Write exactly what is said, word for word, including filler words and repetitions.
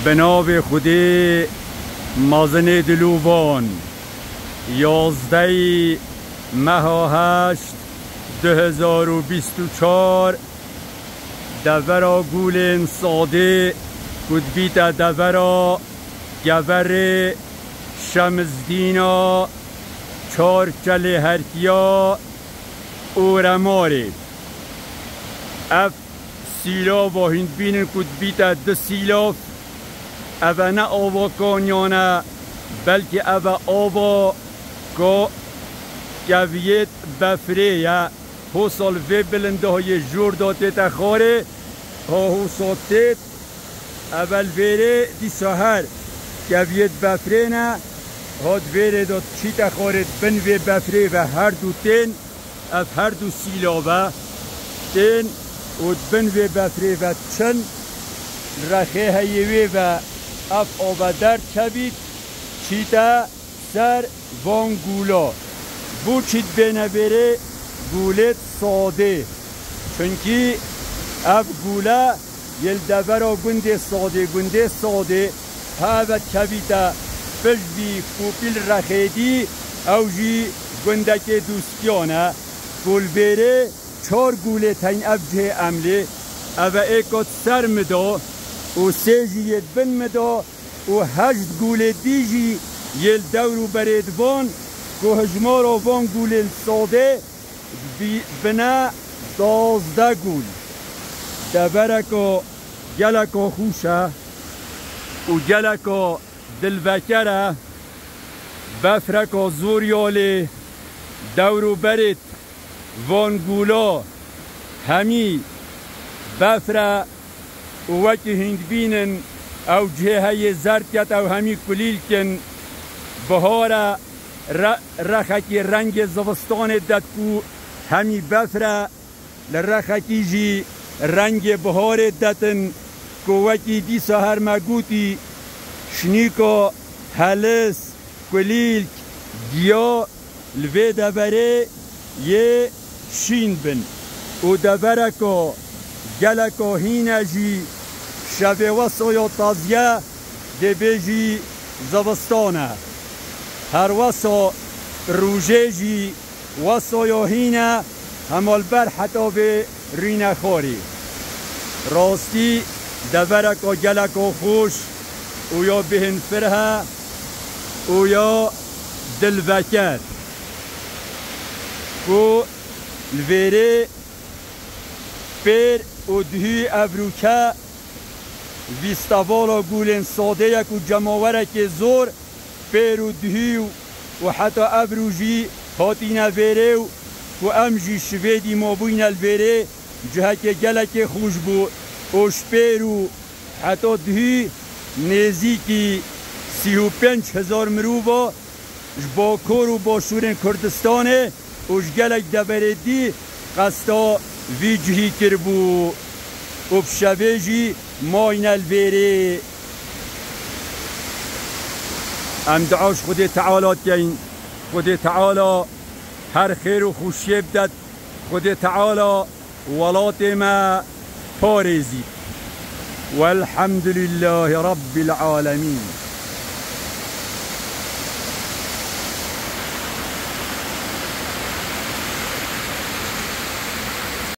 Bi navê Xwedê mezinê dilovan, yazdehê meha heşt du hezar û bîst û çar, devera Gulên Sadê ku dibîte devera Geverê Şemzdîna Çar Çelê Hertiya Oremarê. Ev sîlava hûn dibînin ku dibîte du sîlav. Ev e ne ava kaniyan e, belkî ev e ava ka keviyêt befrê ye. Hosa li vê bilindahiyê jor da tête xarê, ha hosa têt, ev e li vêrê dîsa her keviyêt befrê ne, ha di vêrê de çîte xarê di bin vê befrê ve her du tên. Ev her du sîlave tên û di bin vê befrê ve diçin, li rexê heyê wê ve ev ave derdikevît, çîte ser van gûla. Bo çî dibêne vêrê Gûlêt Sadê? Çunkî ev gûle yê li devera gundê Sadê, gundê Sadê, ha eve dikevîte pişt vî kopî li rexê dî, ew jî gundekê Dûstiyan e. Ku li vêrê çar gûlêt heyn ev cihê Emlê, eve êka di ser min de û sê jî yê di bin min de û heşt gûlê dî jî yê li dewr û berê di van, ku hijmara van gûlên Sadê bî-, bine duwazdeh gûl. Devereka geleka xweş e û geleka dilveker e. Befreka zor ya lê, dewr û berêt van gûla hemî befr e û wekî hûn dibînin ew cihê heyê zerdket, ew hemî kulîlk in. Bihar e, re-, rexekî rengê zivistanê det ku hemî befr e. Li rexekî jî rengê biharê detin ku wekî dîsa her me gotî, şinîka helis, kulîlk, giya li vê deverê yê şîn bin û devereka geleka hîn e jî. Şevê wesa ya taziye dê bêjî zivistan e. Her wesa rojê jî wesa ya hîn e, hema li ber heta vê rîne xwarî. Rastî devereka geleka xweş û ya bêhnfirh e û ya dilveker. Ku li vêrê pêr û duhî evrûke fîstevala Gûlên Sadê ye ku cemawerekê zor pêr û duhî û, û heta evrû jî hatîne vêrê û ku em jî şivêdî mabûyne li vêrê, cihekê gelekê xweş bû û ji pêr û heta duhî nêzîkî sî û pênc hezar mirova ji Bakur û Başûrên Kurdistanê û ji gelek deverê dî qesta vî cihî kiribû û bi şevê jî mayne li vêrê. Em dua ji Xwedê Teala dikeyn, Xwedê Teala her xêr û xweşiyê bidet, Xwedê Teala welatê me parêzît. Welhamdulîllahî Rabbil alemîn.